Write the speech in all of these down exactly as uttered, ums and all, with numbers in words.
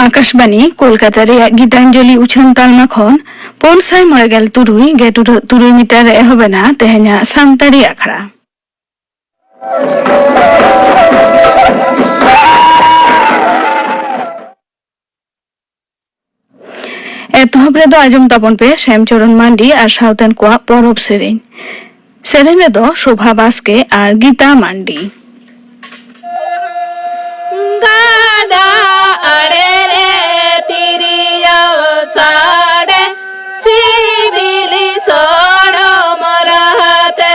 ᱟᱠᱟᱥᱵᱟᱱᱤ ᱠᱳᱞᱠᱟᱛᱟ ᱨᱮᱭᱟᱜ ᱜᱤᱛᱟᱧᱡᱚᱞᱤ ᱩᱪᱷᱟᱹᱱ ᱛᱟᱞᱢᱟ ᱠᱷᱚᱱ ᱯᱩᱱ ᱥᱟᱭ ᱢᱚᱬᱮ ᱜᱮᱞ ᱛᱩᱨᱩᱭ ᱜᱮ ᱴᱩᱰᱟᱹᱜ ᱛᱩᱨᱩᱭ ᱢᱤᱴᱟᱨ ᱨᱮ ᱮᱦᱚᱵ ᱮᱱᱟ ᱛᱮᱦᱮᱧᱟᱜ ᱥᱟᱱᱛᱟᱲᱤ ᱟᱠᱷᱲᱟ᱾ ᱮᱛᱚᱦᱚᱵ ᱨᱮᱫᱚ ᱟᱸᱡᱚᱢ ᱛᱟᱵᱚᱱ ᱯᱮ ᱥᱮᱢ ᱪᱚᱨᱚᱱ ᱢᱟᱱᱰᱤ ᱟᱨ ᱥᱟᱶᱛᱮᱱ ᱠᱚᱣᱟᱜ ᱯᱚᱨᱚᱵᱽ ᱥᱮᱨᱮᱧ᱾ ᱥᱮᱨᱮᱧ ᱨᱮᱫᱚ ᱥᱳᱵᱷᱟ ᱵᱟᱥᱠᱮ ᱟᱨ ᱜᱤᱛᱟ ᱢᱟᱱᱰᱤ᱾ ᱜᱟᱰᱟ ᱟᱲᱮ ᱨᱮ ᱛᱤᱨᱭᱳ ᱥᱟᱰᱮ, ᱥᱤᱵᱤᱞ ᱥᱚᱲᱚᱢ ᱨᱟᱦᱟ ᱛᱮ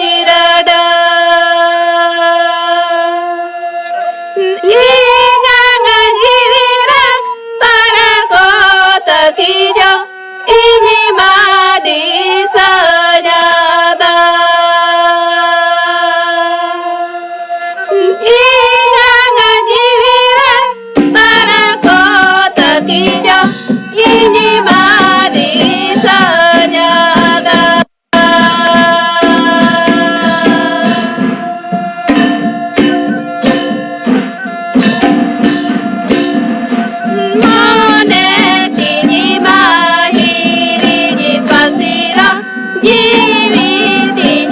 ᱡᱤᱨᱟᱹᱰᱟᱹ᱾ ᱤᱧᱟᱜ ᱡᱤᱣᱤ ᱨᱮ ᱛᱟᱨᱟ ᱠᱚ ᱛᱟᱹᱠᱤᱡᱚᱜ ᱤᱧ ᱢᱟ ᱫᱤᱥᱟᱹ ᱧᱟᱫᱟ᱾ ᱤᱧᱟᱜ ᱡᱤᱣᱤ ᱨᱮ ᱛᱟᱨᱟ ᱠᱚ ᱛᱟᱹᱠᱤᱡᱚᱜ ᱤᱧ ᱢᱟ ᱫᱤᱥᱟᱹ ᱧᱟᱫᱟ᱾ ᱢᱚᱱᱮ ᱛᱤᱧ ᱢᱟ ᱦᱤᱨᱤᱧ ᱯᱟᱹᱥᱤᱨᱟ, ᱡᱤᱣᱤ ᱛᱤᱧ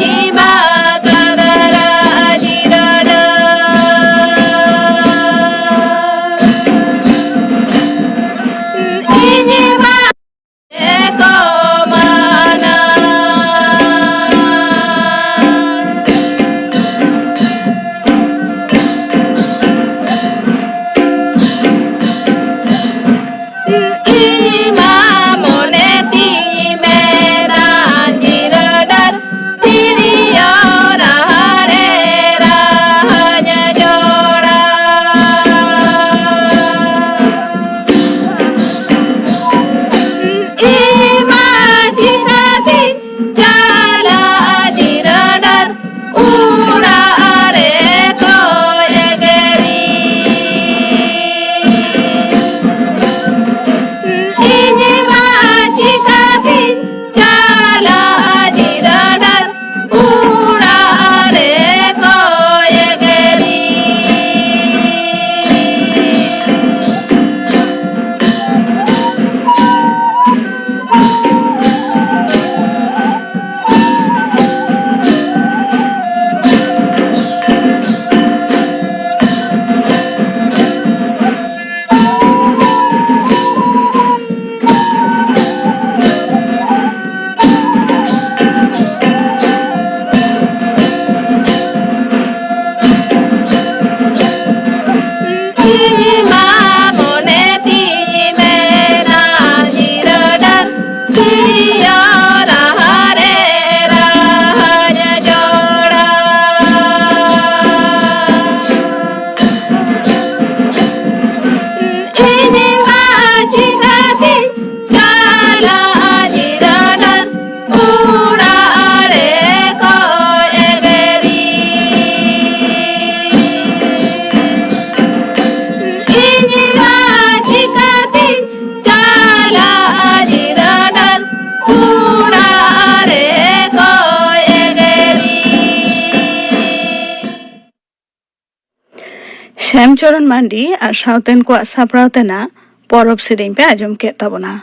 ᱪᱚᱨᱚᱱ ᱢᱟᱱᱰᱤ ᱟᱨ ᱥᱟᱶᱛᱮᱱ ᱠᱚᱣᱟᱜ ᱥᱟᱯᱲᱟᱣ ᱛᱮᱱᱟᱜ ᱯᱚᱨᱚᱵᱽ ᱥᱮᱨᱮᱧ ᱯᱮ ᱟᱸᱡᱚᱢ ᱠᱮᱫ ᱛᱟᱵᱚᱱᱟ᱾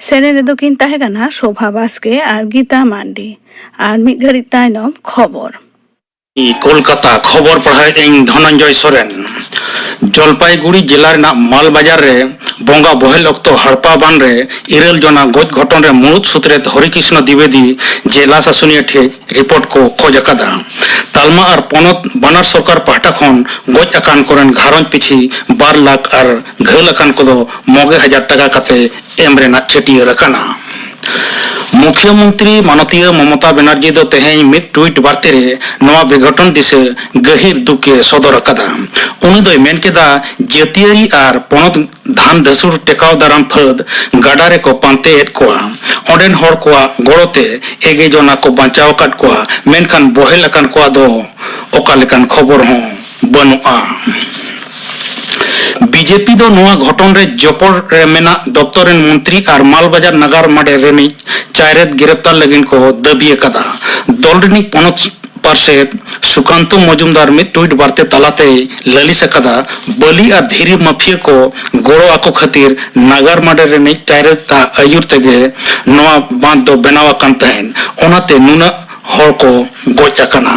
ᱥᱮᱨᱮᱧ ᱨᱮᱫᱚ ᱠᱤᱱ ᱛᱟᱦᱮᱸ ᱠᱟᱱᱟ ᱥᱳᱵᱷᱟ ᱵᱟᱥᱠᱮ ᱟᱨ ᱜᱤᱛᱟ ᱢᱟᱱᱰᱤ᱾ ᱟᱨ ᱢᱤᱫ ᱜᱷᱟᱹᱲᱤᱡ ᱛᱟᱭᱱᱚᱢ ᱠᱷᱚᱵᱚᱨ᱾ ᱠᱳᱞᱠᱟᱛᱟ, ᱠᱷᱚᱵᱚᱨ ᱯᱟᱲᱦᱟᱣᱮᱫ ᱟᱹᱧ ᱫᱷᱚᱱᱚᱱᱡᱚᱭ ᱥᱚᱨᱮᱱ᱾ ᱡᱚᱞᱯᱟᱭᱜᱩᱲᱤ ᱡᱮᱞᱟ ᱨᱮᱱᱟᱜ ᱢᱟᱞᱵᱟᱡᱟᱨ ᱨᱮ ᱵᱚᱸᱜᱟ ᱵᱚᱦᱮᱞ ᱚᱠᱛᱚ ᱦᱟᱲᱯᱟ ᱵᱟᱱ ᱨᱮ ᱤᱨᱟᱹᱞ ᱡᱚᱱᱟ ᱜᱚᱡ ᱜᱷᱚᱴᱚᱱ ᱨᱮ ᱢᱩᱲᱩᱫ ᱥᱩᱛᱨᱮᱛ ᱦᱚᱨᱤᱠᱨᱤᱥᱱᱚ ᱫᱤᱵᱮᱫᱤ ᱡᱮᱞᱟ ᱥᱟᱥᱚᱱᱤᱭᱟᱹ ᱴᱷᱮᱱ ᱨᱤᱯᱳᱨᱴ ᱠᱚ ᱠᱷᱚᱡᱽ ᱟᱠᱟᱫᱟ᱾ ᱛᱟᱞᱢᱟ ᱟᱨ ᱯᱚᱱᱚᱛ ᱵᱟᱱᱟᱨ ᱥᱚᱨᱠᱟᱨ ᱯᱟᱦᱴᱟ ᱠᱷᱚᱱ ᱜᱚᱡ ᱟᱠᱟᱱ ᱠᱚᱨᱮᱱ ᱜᱷᱟᱨᱚᱸᱡᱽ ᱯᱤᱪᱷᱤ ᱵᱟᱨ ᱞᱟᱠᱷ ᱟᱨ ᱜᱷᱟᱹᱞ ᱟᱠᱟᱱ ᱠᱚᱫᱚ ᱢᱚᱜᱮ ᱦᱟᱡᱟᱨ ᱴᱟᱠᱟ ᱠᱟᱛᱮ ᱮᱢ ᱨᱮᱱᱟᱜ ᱪᱷᱟᱹᱴᱭᱟᱹᱨ ᱟᱠᱟᱱᱟ᱾ ᱢᱩᱠᱷᱭᱟᱹ ᱢᱚᱱᱛᱨᱤ ᱢᱟᱱᱚᱛᱤᱭᱟᱹ ᱢᱚᱢᱚᱛᱟ ᱵᱮᱱᱟᱨᱡᱤ ᱫᱚ ᱛᱮᱦᱮᱧ ᱢᱤᱫ ᱴᱩᱭᱤᱴ ᱵᱟᱨᱛᱮ ᱨᱮ ᱱᱚᱣᱟ ᱵᱮᱜᱷᱚᱴᱚᱱ ᱫᱤᱥᱟᱹ ᱜᱟᱹᱦᱤᱨ ᱫᱩᱠ ᱮ ᱥᱚᱫᱚᱨ ᱟᱠᱟᱫᱟ᱾ ᱩᱱᱤ ᱫᱚᱭ ᱢᱮᱱ ᱠᱮᱫᱟ, ᱡᱟᱹᱛᱤᱭᱟᱹᱨᱤ ᱟᱨ ᱯᱚᱱᱚᱛ ᱫᱷᱟᱱ ᱫᱷᱟᱹᱥᱩᱲ ᱴᱮᱠᱟᱣ ᱫᱟᱨᱟᱢ ᱯᱷᱟᱹᱫ ᱜᱟᱰᱟ ᱨᱮᱠᱚ ᱯᱟᱱᱛᱮ ᱮᱫ ᱠᱚᱣᱟ᱾ ᱚᱸᱰᱮᱱ ᱦᱚᱲ ᱠᱚᱣᱟᱜ ᱜᱚᱲᱚ ᱛᱮ ᱮᱜᱮ ᱡᱚᱱᱟ ᱠᱚ ᱵᱟᱧᱪᱟᱣ ᱟᱠᱟᱫ ᱠᱚᱣᱟ, ᱢᱮᱱᱠᱷᱟᱱ ᱵᱚᱦᱮᱞ ᱟᱠᱟᱱ ᱠᱚᱣᱟᱜ ᱫᱚ ᱚᱠᱟ ᱞᱮᱠᱟᱱ ᱠᱷᱚᱵᱚᱨ ᱦᱚᱸ ᱵᱟᱹᱱᱩᱜᱼᱟ᱾ ᱵᱤᱡᱮᱯᱤ ᱫᱚ ᱱᱚᱣᱟ ᱜᱷᱚᱴᱚᱱ ᱨᱮ ᱡᱚᱯᱚᱲ ᱨᱮ ᱢᱮᱱᱟᱜ ᱫᱚᱯᱛᱚᱨ ᱨᱮᱱ ᱢᱚᱱᱛᱨᱤ ᱟᱨ ᱢᱟᱞᱵᱟᱡᱟᱨ ᱱᱟᱜᱟᱨ ᱢᱟᱰᱮ ᱨᱤᱱᱤᱡ ᱪᱟᱭᱨᱮᱛ ᱜᱤᱨᱟᱯᱛᱟᱨ ᱞᱟᱹᱜᱤᱫ ᱠᱚ ᱫᱟᱹᱵᱤ ᱟᱠᱟᱫᱟ᱾ ᱫᱚᱞ ᱨᱤᱱᱤᱡ ᱯᱚᱱᱚᱛ ᱯᱟᱨᱥᱮᱛ ᱥᱩᱠᱟᱱᱛᱚ ᱢᱚᱡᱩᱢᱫᱟᱨ ᱢᱤᱫ ᱴᱩᱭᱤᱴ ᱵᱟᱨᱛᱮ ᱛᱟᱞᱟᱛᱮᱭ ᱞᱟᱹᱞᱤᱥ ᱟᱠᱟᱫᱟ, ᱵᱟᱹᱞᱤ ᱟᱨ ᱫᱷᱤᱨᱤ ᱢᱟᱯᱷᱤᱭᱟᱹ ᱠᱚ ᱜᱚᱲᱚ ᱟᱠᱚ ᱠᱷᱟᱹᱛᱤᱨ ᱱᱟᱜᱟᱨ ᱢᱟᱰᱮ ᱨᱤᱱᱤᱡ ᱪᱟᱭᱨᱮᱛ ᱟᱜ ᱟᱹᱭᱩᱨ ᱛᱮᱜᱮ ᱱᱚᱣᱟ ᱵᱟᱸᱫᱷ ᱫᱚ ᱵᱮᱱᱟᱣ ᱟᱠᱟᱱ ᱛᱟᱦᱮᱸᱫ, ᱚᱱᱟᱛᱮ ᱱᱩᱱᱟᱹᱜ ᱦᱚᱲ ᱠᱚ ᱜᱚᱡ ᱟᱠᱟᱱᱟ᱾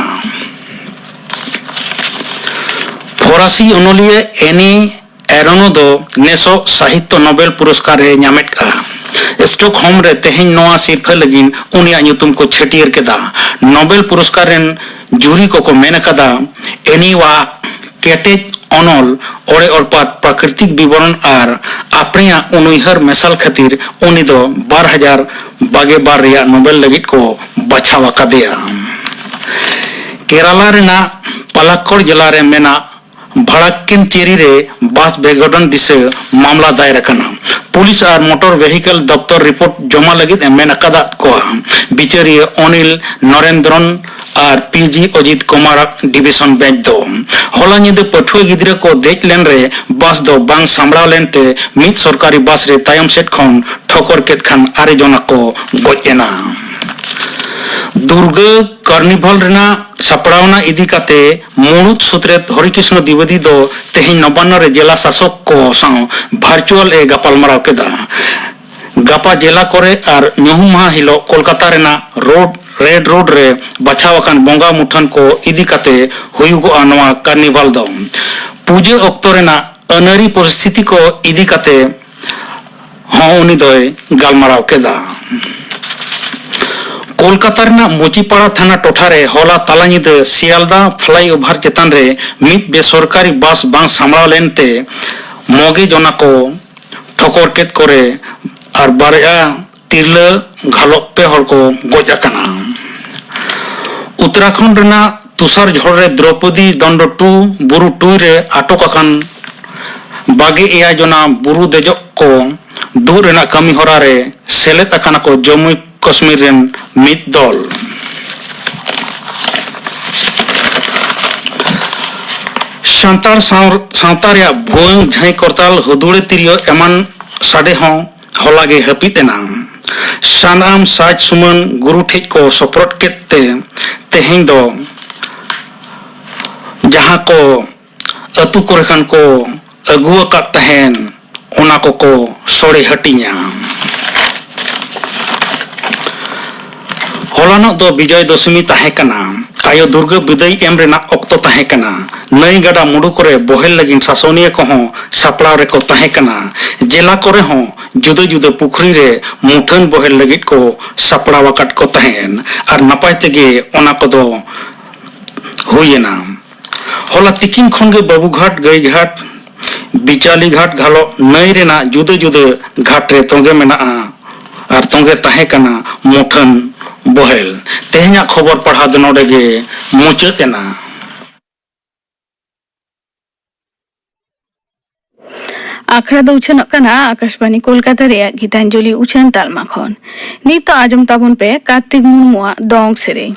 ᱯᱷᱚᱨᱟᱥᱤ ᱚᱱᱚᱞᱤᱭᱟᱹ ᱮᱱᱤ ᱮᱨᱚᱱᱳ ᱫᱚ ᱱᱮᱥᱚᱜ ᱥᱟᱦᱤᱛᱛᱚ ᱱᱳᱵᱮᱞ ᱯᱩᱨᱚᱥᱠᱟᱨ ᱮ ᱧᱟᱢᱮᱫ ᱠᱟᱱᱟ᱾ ᱥᱴᱚᱠᱦᱳᱢ ᱨᱮ ᱛᱮᱦᱮᱧ ᱱᱚᱣᱟ ᱥᱤᱨᱯᱷᱟᱹ ᱞᱟᱹᱜᱤᱫ ᱩᱱᱤᱭᱟᱜ ᱧᱩᱛᱩᱢ ᱠᱚ ᱪᱷᱟᱹᱴᱭᱟᱹᱨ ᱠᱮᱫᱟ᱾ ᱱᱳᱵᱮᱞ ᱯᱩᱨᱚᱥᱠᱟᱨ ᱨᱮᱱ ᱡᱩᱨᱤ ᱠᱚᱠᱚ ᱢᱮᱱ ᱟᱠᱟᱫᱟ, ᱮᱱᱤᱣᱟᱜ ᱠᱮᱴᱮᱡ ᱚᱱᱚᱞ, ᱚᱲᱮ ᱚᱲᱯᱟᱛ, ᱯᱨᱟᱠᱨᱤᱛᱤᱠ ᱵᱤᱵᱚᱨᱚᱱ ᱟᱨ ᱟᱯᱲᱮᱭᱟᱜ ᱩᱱᱩᱭᱦᱟᱹᱨ ᱢᱮᱥᱟᱞ ᱠᱷᱟᱹᱛᱤᱨ ᱩᱱᱤ ᱫᱚ ᱵᱟᱨ ᱦᱟᱡᱟᱨ ᱵᱟᱜᱮ ᱵᱟᱨ ᱨᱮᱭᱟᱜ ᱱᱳᱵᱮᱞ ᱞᱟᱹᱜᱤᱫ ᱠᱚ ᱵᱟᱪᱷᱟᱣ ᱟᱠᱟᱫᱮᱭᱟ᱾ ᱠᱮᱨᱟᱞᱟ ᱨᱮᱱᱟᱜ ᱯᱟᱞᱟᱠᱠᱚᱲ ᱡᱮᱞᱟ ᱨᱮ ᱢᱮᱱᱟᱜ ᱵᱷᱟᱲᱟᱠᱠᱮᱱ ᱪᱮᱨᱤ ᱨᱮ ᱵᱟᱥ ᱵᱮᱜᱷᱚᱴᱚᱱ ᱫᱤᱥᱟᱹ ᱢᱟᱢᱞᱟ ᱫᱟᱭᱮᱨ ᱟᱠᱟᱱᱟ᱾ ᱯᱩᱞᱤᱥ ᱟᱨ ᱢᱚᱴᱚᱨ ᱵᱷᱮᱦᱤᱠᱚᱞ ᱫᱚᱯᱛᱚᱨ ᱨᱤᱯᱳᱨᱴ ᱡᱚᱢᱟ ᱞᱟᱹᱜᱤᱫ ᱮ ᱢᱮᱱ ᱟᱠᱟᱫ ᱠᱚᱣᱟ᱾ ᱵᱤᱪᱟᱹᱨᱤᱭᱟᱹ ᱚᱱᱤᱞ ᱱᱚᱨᱮᱱᱫᱨᱚᱱ ᱟᱨ ᱯᱤ ᱡᱤ ᱚᱡᱤᱛ ᱠᱩᱢᱟᱨᱟᱜ ᱰᱤᱵᱤᱥᱚᱱ ᱵᱮᱧᱪ ᱫᱚ ᱦᱚᱞᱟ ᱧᱤᱫᱟᱹ ᱯᱟᱹᱴᱷᱩᱣᱟᱹ ᱜᱤᱫᱽᱨᱟᱹ ᱠᱚ ᱫᱮᱡ ᱞᱮᱱ ᱨᱮ ᱵᱟᱥ ᱫᱚ ᱵᱟᱝ ᱥᱟᱢᱵᱲᱟᱣ ᱞᱮᱱᱛᱮ ᱢᱤᱫ ᱥᱚᱨᱠᱟᱨᱤ ᱵᱟᱥ ᱨᱮ ᱛᱟᱭᱚᱢ ᱥᱮᱫ ᱠᱷᱚᱱ ᱴᱷᱚᱠᱚᱨ ᱠᱮᱫ ᱠᱷᱟᱱ ᱟᱨᱮ ᱡᱚᱱᱟ ᱠᱚ ᱜᱚᱡ ᱮᱱᱟ᱾ ᱫᱩᱨᱜᱟᱹ ᱠᱟᱨᱱᱤᱵᱷᱟᱞ ᱨᱮᱱᱟᱜ ᱥᱟᱯᱲᱟᱣᱱᱟ ᱤᱫᱤ ᱠᱟᱛᱮ ᱢᱩᱬᱩᱛ ᱥᱩᱛᱨᱮᱛ ᱦᱚᱨᱤᱠᱨᱤᱥᱱᱚ ᱫᱤᱵᱮᱫᱤ ᱫᱚ ᱛᱮᱦᱮᱧ ᱱᱚᱵᱟᱱᱱᱚ ᱨᱮ ᱡᱮᱞᱟ ᱥᱟᱥᱚᱠ ᱠᱚ ᱥᱟᱶ ᱵᱷᱟᱨᱪᱩᱣᱟᱞ ᱮ ᱜᱟᱯᱟᱞᱢᱟᱨᱟᱣ ᱠᱮᱫᱟ᱾ ᱜᱟᱯᱟ ᱡᱮᱞᱟ ᱠᱚᱨᱮ ᱟᱨ ᱧᱩᱦᱩᱢ ᱢᱟᱦᱟ ᱦᱤᱞᱳᱜ ᱠᱳᱞᱠᱟᱛᱟ ᱨᱮᱱᱟᱜ ᱨᱳᱰ, ᱨᱮᱰ ᱨᱳᱰ ᱨᱮ ᱵᱟᱪᱷᱟᱣ ᱟᱠᱟᱱ ᱵᱚᱸᱜᱟ ᱢᱩᱴᱷᱟᱹᱱ ᱠᱚ ᱤᱫᱤ ᱠᱟᱛᱮ ᱦᱩᱭᱩᱜᱚᱜᱼᱟ ᱱᱚᱣᱟ ᱠᱟᱨᱱᱤᱵᱷᱟᱞ ᱫᱚ᱾ ᱯᱩᱡᱟᱹ ᱚᱠᱛᱚ ᱨᱮᱱᱟᱜ ᱟᱹᱱᱟᱹᱨᱤ ᱯᱚᱨᱤᱥᱛᱷᱤᱛᱤ ᱠᱚ ᱤᱫᱤ ᱠᱟᱛᱮ ᱦᱚᱸ ᱩᱱᱤ ᱫᱚᱭ ᱜᱟᱞᱢᱟᱨᱟᱣ ᱠᱮᱫᱟ᱾ ᱠᱳᱞᱠᱟᱛᱟ ᱨᱮᱱᱟᱜ ᱢᱩᱪᱤᱯᱟᱲᱟ ᱛᱷᱟᱱᱟ ᱴᱚᱴᱷᱟ ᱨᱮ ᱦᱚᱞᱟ ᱛᱟᱞᱟ ᱧᱤᱫᱟᱹ ᱥᱤᱭᱟᱞᱫᱟ ᱯᱷᱞᱟᱭᱳᱵᱷᱟᱨ ᱪᱮᱛᱟᱱ ᱨᱮ ᱢᱤᱫ ᱵᱮᱥᱚᱨᱠᱟᱨᱤ ᱵᱟᱥ ᱵᱟᱝ ᱥᱟᱢᱵᱲᱟᱣ ᱞᱮᱱᱛᱮ ᱢᱚᱜᱮ ᱡᱚᱱᱟ ᱠᱚ ᱴᱷᱚᱠᱚᱨ ᱠᱮᱫ ᱠᱚᱨᱮ ᱟᱨ ᱵᱟᱨᱭᱟ ᱛᱤᱨᱞᱟᱹ ᱜᱷᱟᱞᱚᱜ ᱯᱮ ᱦᱚᱲ ᱠᱚ ᱜᱚᱡ ᱟᱠᱟᱱᱟ᱾ ᱩᱛᱛᱚᱨᱟᱠᱷᱚᱸᱰ ᱨᱮᱱᱟᱜ ᱛᱩᱥᱟᱨ ᱡᱷᱚᱲ ᱨᱮ ᱫᱨᱚᱯᱚᱫᱤ ᱫᱚᱱᱰᱚ ᱴᱩ ᱵᱩᱨᱩ ᱴᱩᱭ ᱨᱮ ᱟᱴᱚᱠ ᱟᱠᱟᱱ ᱵᱟᱜᱮ ᱮᱭᱟᱭ ᱡᱚᱱᱟ ᱵᱩᱨᱩ ᱫᱮᱡᱚᱜ ᱠᱚ ᱫᱩᱜ ᱨᱮᱱᱟᱜ ᱠᱟᱹᱢᱤ ᱦᱚᱨᱟ ᱨᱮ ᱥᱮᱞᱮᱫ ᱟᱠᱟᱱᱟ ᱠᱚ ᱡᱚᱢᱢᱩ ᱠᱟᱥᱢᱤᱨ ᱨᱮᱱ ᱢᱤᱫ ᱫᱚᱞ᱾ ᱥᱟᱱᱛᱟᱲ ᱥᱟᱶ-, ᱥᱟᱶᱛᱟ ᱨᱮᱭᱟᱜ ᱵᱷᱩᱣᱟᱹᱝ, ᱡᱷᱟᱹᱭ ᱠᱚᱨᱛᱟᱞ, ᱦᱩᱫᱩᱲ ᱛᱤᱨᱭᱳ ᱮᱢᱟᱱ ᱥᱟᱰᱮ ᱦᱚᱸ ᱦᱚᱞᱟ ᱜᱮ ᱦᱟᱹᱯᱤᱫ ᱮᱱᱟ᱾ ᱥᱟᱱᱟᱢ ᱥᱟᱡᱽ ᱥᱩᱢᱟᱹᱱ ᱜᱩᱨᱩ ᱴᱷᱮᱡ ᱠᱚ ᱥᱚᱯᱨᱚᱫ ᱠᱮᱫ ᱛᱮ ᱛᱮᱦᱮᱧ ᱫᱚ ᱡᱟᱦᱟᱸ ᱠᱚ ᱟᱹᱛᱩ ᱠᱚᱨᱮ ᱠᱷᱚᱱ ᱠᱚ ᱟᱹᱜᱩ ᱟᱠᱟᱫ ᱛᱟᱦᱮᱱ, ᱚᱱᱟ ᱠᱚᱠᱚ ᱥᱚᱲᱮ ᱦᱟᱹᱴᱤᱧᱟ᱾ ᱦᱚᱞᱟᱱᱚᱜ ᱫᱚ ᱵᱤᱡᱚᱭ ᱫᱚᱥᱚᱢᱤ ᱛᱟᱦᱮᱸ ᱠᱟᱱᱟ᱾ ᱟᱭᱳ ᱫᱩᱨᱜᱟᱹ ᱵᱤᱫᱟᱹᱭ ᱮᱢ ᱨᱮᱱᱟᱜ ᱚᱠᱛᱚ ᱛᱟᱦᱮᱸ ᱠᱟᱱᱟ᱾ ᱱᱟᱹᱭ ᱜᱟᱰᱟ ᱢᱩᱰᱩ ᱠᱚᱨᱮ ᱵᱚᱦᱮᱞ ᱞᱟᱹᱜᱤᱫ ᱥᱟᱥᱚᱱᱤᱭᱟᱹ ᱠᱚᱦᱚᱸ ᱥᱟᱯᱲᱟᱣ ᱨᱮᱠᱚ ᱛᱟᱦᱮᱸ ᱠᱟᱱᱟ᱾ ᱡᱮᱞᱟ ᱠᱚᱨᱮ ᱦᱚᱸ ᱡᱩᱫᱟᱹ ᱡᱩᱫᱟᱹ ᱯᱩᱠᱷᱨᱤ ᱨᱮ ᱢᱩᱴᱷᱟᱹᱱ ᱵᱚᱦᱮᱞ ᱞᱟᱹᱜᱤᱫ ᱠᱚ ᱥᱟᱯᱲᱟᱣ ᱟᱠᱟᱫ ᱠᱚ ᱛᱟᱦᱮᱸᱫ ᱟᱨ ᱱᱟᱯᱟᱭ ᱛᱮᱜᱮ ᱚᱱᱟ ᱠᱚᱫᱚ ᱦᱩᱭ ᱮᱱᱟ᱾ ᱦᱚᱞᱟ ᱛᱤᱠᱤᱱ ᱠᱷᱚᱱ ᱜᱮ ᱵᱟᱹᱵᱩᱜᱷᱟᱴ, ᱜᱟᱹᱭᱜᱷᱟᱴ, ᱵᱤᱪᱟᱞᱤᱜᱷᱟᱴ ᱜᱷᱟᱞᱚᱜ ᱱᱟᱹᱭ ᱨᱮᱱᱟᱜ ᱡᱩᱫᱟᱹ ᱡᱩᱫᱟᱹ ᱜᱷᱟᱴ ᱨᱮ ᱛᱚᱸᱜᱮ ᱢᱮᱱᱟᱜᱼᱟ ᱟᱨ ᱛᱚᱸᱜᱮ ᱛᱟᱦᱮᱸ ᱠᱟᱱᱟ ᱢᱩᱴᱷᱟᱹᱱ ᱵᱚᱦᱮᱞ᱾ ᱛᱮᱦᱮᱧᱟᱜ ᱠᱷᱚᱵᱚᱨ ᱯᱟᱲᱦᱟᱣ ᱫᱚ ᱱᱚᱰᱮ ᱜᱮ ᱢᱩᱪᱟᱹᱫ ᱮᱱᱟ᱾ ᱟᱠᱷᱲᱟ ᱫᱚ ᱩᱪᱷᱟᱹᱱᱚᱜ ᱠᱟᱱᱟ ᱟᱠᱟᱥᱵᱟᱱᱤ ᱠᱳᱞᱠᱟᱛᱟ ᱨᱮᱭᱟᱜ ᱜᱤᱛᱟᱧᱡᱚᱞᱤ ᱩᱪᱷᱟᱹᱱ ᱛᱟᱞᱢᱟ ᱠᱷᱚᱱ᱾ ᱱᱤᱛ ᱫᱚ ᱟᱸᱡᱚᱢ ᱛᱟᱵᱚᱱ ᱯᱮ ᱠᱟᱨᱛᱤᱠ ᱢᱩᱨᱢᱩᱣᱟᱜ ᱫᱚᱝ ᱥᱮᱨᱮᱧ᱾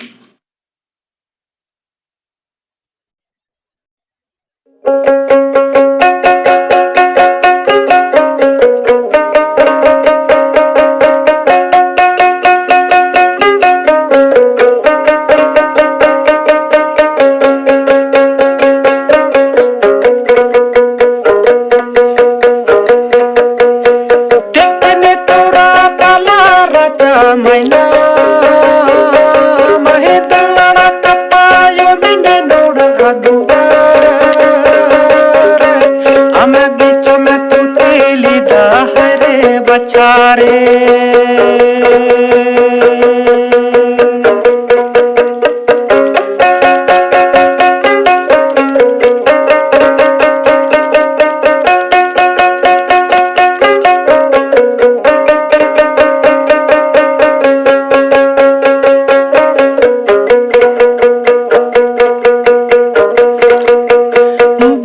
ᱨᱮ᱾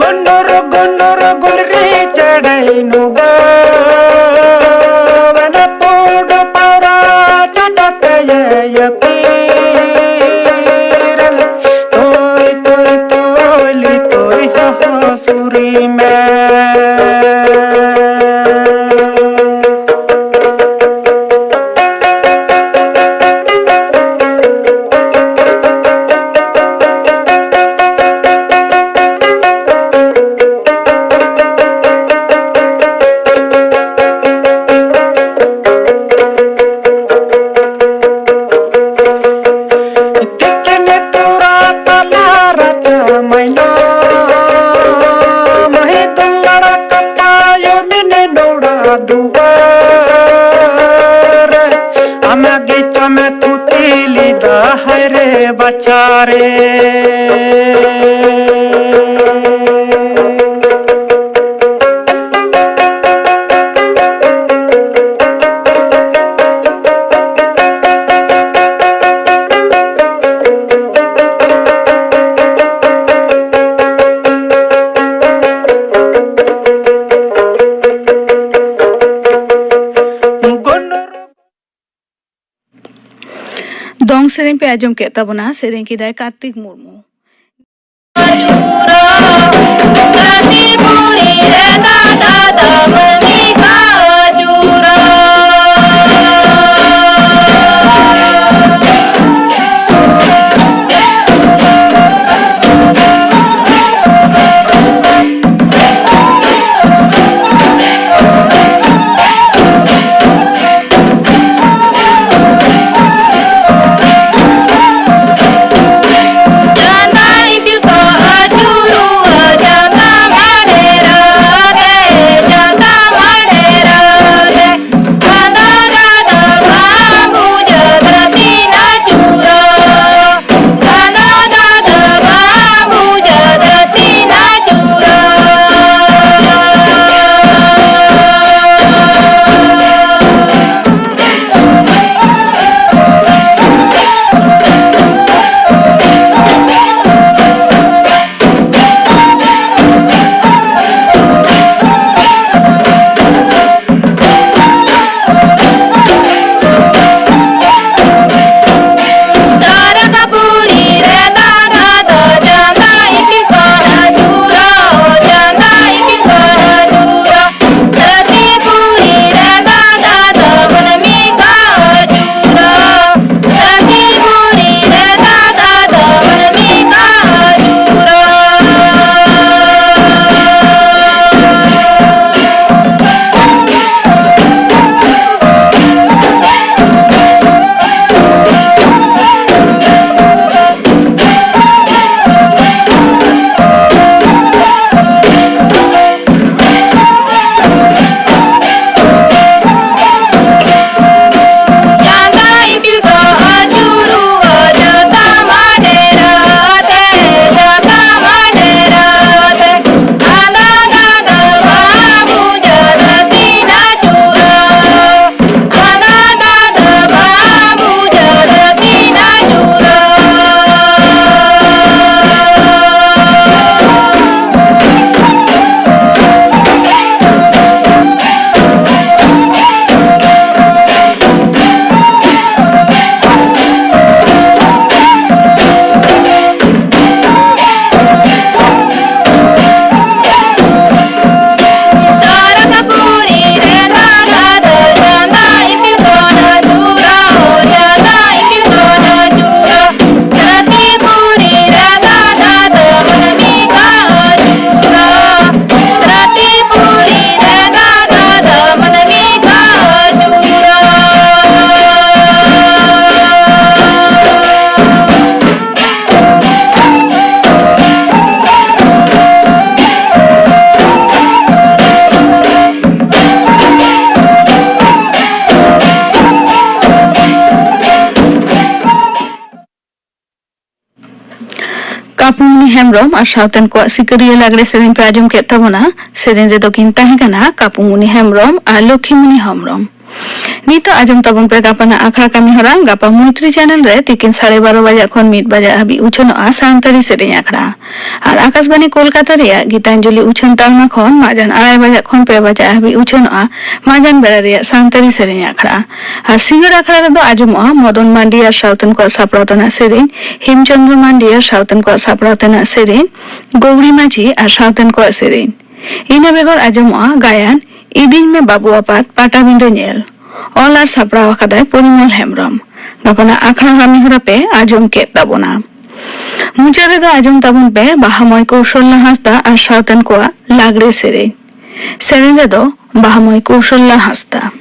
ᱜᱚᱱᱚᱨ ᱜᱚᱱᱚᱨ ᱜᱚᱞ ᱨᱮ ᱪᱟᱲᱟᱭ ᱱᱩᱵᱟ, ᱵᱟᱱᱟ ᱯᱚᱰ ᱯᱟᱣᱨᱟ ᱪᱟᱰᱟ ᱛᱟᱭᱟ ᱭᱟ ᱯᱤᱨᱟᱞ᱾ ᱛᱚᱭ ᱛᱚᱭ ᱛᱚᱭ ᱞᱤ ᱛᱚᱭ ᱦᱚᱦᱚ ᱥᱩᱨᱤ ᱢᱮ᱾ ᱛᱤᱠᱤᱱ ᱛᱚᱨᱟ ᱛᱟᱞᱟ ᱨᱟᱪᱟ ᱢᱟᱭᱱᱟ, ᱢᱟᱹᱦᱤ ᱫᱚ ᱞᱟᱲᱟ ᱠᱟᱛᱟ ᱭᱚ ᱢᱮᱱᱮ ᱱᱚᱲᱟ ᱫᱩᱣᱟᱨ᱾ ᱟᱢᱟᱜ ᱜᱮ ᱪᱟᱢᱮ ᱛᱩᱛᱤ ᱞᱤᱫᱟ ᱦᱟᱭ ᱨᱮ ᱵᱟᱪᱟᱨᱮ᱾ ᱫᱚᱝ ᱥᱮᱨᱮᱧ ᱯᱮ ᱟᱸᱡᱚᱢ ᱠᱮᱫ ᱛᱟᱵᱚᱱᱟ, ᱥᱮᱨᱮᱧ ᱠᱮᱫᱟᱭ ᱠᱟᱨᱛᱤᱠ ᱢᱩᱨᱢᱩ᱾ ᱦᱮᱢᱵᱽᱨᱚᱢ ᱟᱨ ᱥᱟᱶᱛᱮᱱ ᱠᱚᱣᱟᱜ ᱥᱤᱠᱟᱹᱨᱤᱭᱟᱹ ᱞᱟᱜᱽᱲᱮ ᱥᱮᱨᱮᱧ ᱯᱮ ᱟᱸᱡᱚᱢ ᱠᱮᱫ ᱛᱟᱵᱚᱱᱟ᱾ ᱥᱮᱨᱮᱧ ᱨᱮᱫᱚ ᱠᱤᱱ ᱛᱟᱦᱮᱸ ᱠᱟᱱᱟ ᱠᱟᱹᱯᱩᱢᱩᱱᱤ ᱦᱮᱢᱵᱽᱨᱚᱢ ᱟᱨ ᱞᱚᱠᱷᱤᱢᱩᱱᱤ ᱦᱮᱢᱵᱽᱨᱚᱢ᱾ ᱱᱤᱛᱚᱜ ᱟᱸᱡᱚᱢ ᱛᱟᱵᱚᱱ ᱯᱮ ᱜᱟᱯᱟᱱᱟᱜ ᱟᱠᱷᱲᱟ ᱠᱟᱹᱢᱤ ᱦᱚᱨᱟ᱾ ᱜᱟᱯᱟ ᱢᱚᱭᱛᱨᱤ ᱪᱮᱱᱮᱞ ᱨᱮ ᱛᱤᱠᱤᱱ ᱥᱟᱲᱮ ᱵᱟᱨᱚ ᱵᱟᱡᱟᱜ ᱠᱷᱚᱱ ᱢᱤᱫ ᱵᱟᱡᱟᱜ ᱦᱟᱹᱵᱤᱡ ᱩᱪᱷᱟᱹᱱᱚᱜᱼᱟ ᱥᱟᱱᱛᱟᱲᱤ ᱥᱮᱨᱮᱧ ᱟᱠᱷᱲᱟ᱾ ᱟᱨ ᱟᱠᱟᱥᱵᱟᱱᱤ ᱠᱳᱞᱠᱟᱛᱟ ᱨᱮᱭᱟᱜ ᱜᱤᱛᱟᱧᱡᱚᱞᱤ ᱩᱪᱷᱟᱹᱱ ᱛᱟᱞᱢᱟ ᱠᱷᱚᱱ ᱢᱟᱡᱟᱱ ᱟᱲᱟᱭ ᱵᱟᱡᱟᱜ ᱠᱷᱚᱱ ᱯᱮ ᱵᱟᱡᱟᱜ ᱦᱟᱹᱵᱤᱡ ᱩᱪᱷᱟᱹᱱᱚᱜᱼᱟ ᱢᱟᱡᱟᱱ ᱵᱮᱲᱟ ᱨᱮᱭᱟᱜ ᱥᱟᱱᱛᱟᱲᱤ ᱥᱮᱨᱮᱧ ᱟᱠᱷᱲᱟ᱾ ᱟᱨ ᱥᱤᱸᱜᱟᱹᱲ ᱟᱠᱷᱲᱟ ᱨᱮᱫᱚ ᱟᱸᱡᱚᱢᱚᱜᱼᱟ ᱢᱚᱫᱚᱱ ᱢᱟᱱᱰᱤ ᱟᱨ ᱥᱟᱶᱛᱮᱱ ᱠᱚᱣᱟᱜ ᱥᱟᱯᱲᱟᱣ ᱛᱮᱱᱟᱜ ᱥᱮᱨᱮᱧ, ᱦᱮᱢᱪᱚᱸᱫᱽᱨᱚ ᱢᱟᱱᱰᱤ ᱟᱨ ᱥᱟᱶᱛᱮᱱ ᱠᱚᱣᱟᱜ ᱥᱟᱯᱲᱟᱣ ᱛᱮᱱᱟᱜ ᱥᱮᱨᱮᱧ, ᱜᱚᱣᱲᱤ ᱢᱟᱹᱡᱷᱤ ᱟᱨ ᱥᱟᱶᱛᱮᱱ ᱠᱚᱣᱟᱜ ᱥᱮᱨᱮᱧ᱾ ᱤᱱᱟᱹ ᱵᱮᱜᱚᱨ ᱟᱸᱡᱚᱢᱚᱜᱼᱟ ᱜᱟᱭᱟᱱ ᱤᱫᱤᱧ ᱢᱮ ᱵᱟᱹᱵᱩ ᱟᱯᱟᱛ ᱯᱟᱴᱟᱵᱤᱸᱫᱟᱹ ᱧᱮᱞ᱾ ᱚᱞ ᱟᱨ ᱥᱟᱯᱲᱟᱣ ᱟᱠᱟᱫᱟᱭ ᱯᱚᱨᱤᱢᱚᱞ ᱦᱮᱢᱵᱽᱨᱚᱢ᱾ ᱜᱟᱯᱟᱱᱟᱜ ᱟᱠᱷᱲᱟ ᱠᱟᱹᱢᱤ ᱦᱚᱨᱟ ᱯᱮ ᱟᱸᱡᱚᱢ ᱠᱮᱫ ᱛᱟᱵᱚᱱᱟ᱾ ᱢᱩᱪᱟᱹᱫ ᱨᱮᱫᱚ ᱟᱸᱡᱚᱢ ᱛᱟᱵᱚᱱ ᱯᱮ ᱵᱟᱦᱟᱢᱚᱭ ᱠᱚᱣᱥᱚᱞᱞᱟ ᱦᱟᱸᱥᱫᱟ ᱟᱨ ᱥᱟᱶᱛᱮᱱ ᱠᱚᱣᱟᱜ ᱞᱟᱜᱽᱲᱮ ᱥᱮᱨᱮᱧ᱾ ᱥᱮᱨᱮᱧ ᱨᱮᱫᱚ ᱵᱟᱦᱟᱢᱚᱭ ᱠᱚᱣᱥᱚᱞᱞᱟ ᱦᱟᱸᱥᱫᱟ᱾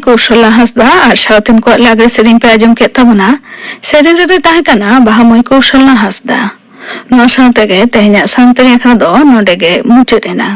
ᱠᱚᱣᱥᱟᱞᱟ ᱦᱟᱸᱥᱫᱟ ᱟᱨ ᱥᱟᱶᱛᱮᱱ ᱠᱚᱣᱟᱜ ᱞᱟᱜᱽᱲᱮ ᱥᱮᱨᱮᱧ ᱯᱮ ᱟᱸᱡᱚᱢ ᱠᱮᱫ ᱛᱟᱵᱚᱱᱟ᱾ ᱥᱮᱨᱮᱧ ᱨᱮᱫᱚᱭ ᱛᱟᱦᱮᱸ ᱠᱟᱱᱟ ᱵᱟᱦᱟ ᱢᱟᱹᱭ ᱠᱚᱣᱥᱟᱞᱟ ᱦᱟᱸᱥᱫᱟ᱾ ᱱᱚᱣᱟ ᱥᱟᱶ ᱛᱮᱜᱮ ᱛᱮᱦᱮᱧᱟᱜ ᱥᱟᱱᱛᱟᱲᱤ ᱟᱠᱷᱲᱟ ᱫᱚ ᱱᱚᱰᱮ ᱜᱮ ᱢᱩᱪᱟᱹᱫ ᱮᱱᱟ᱾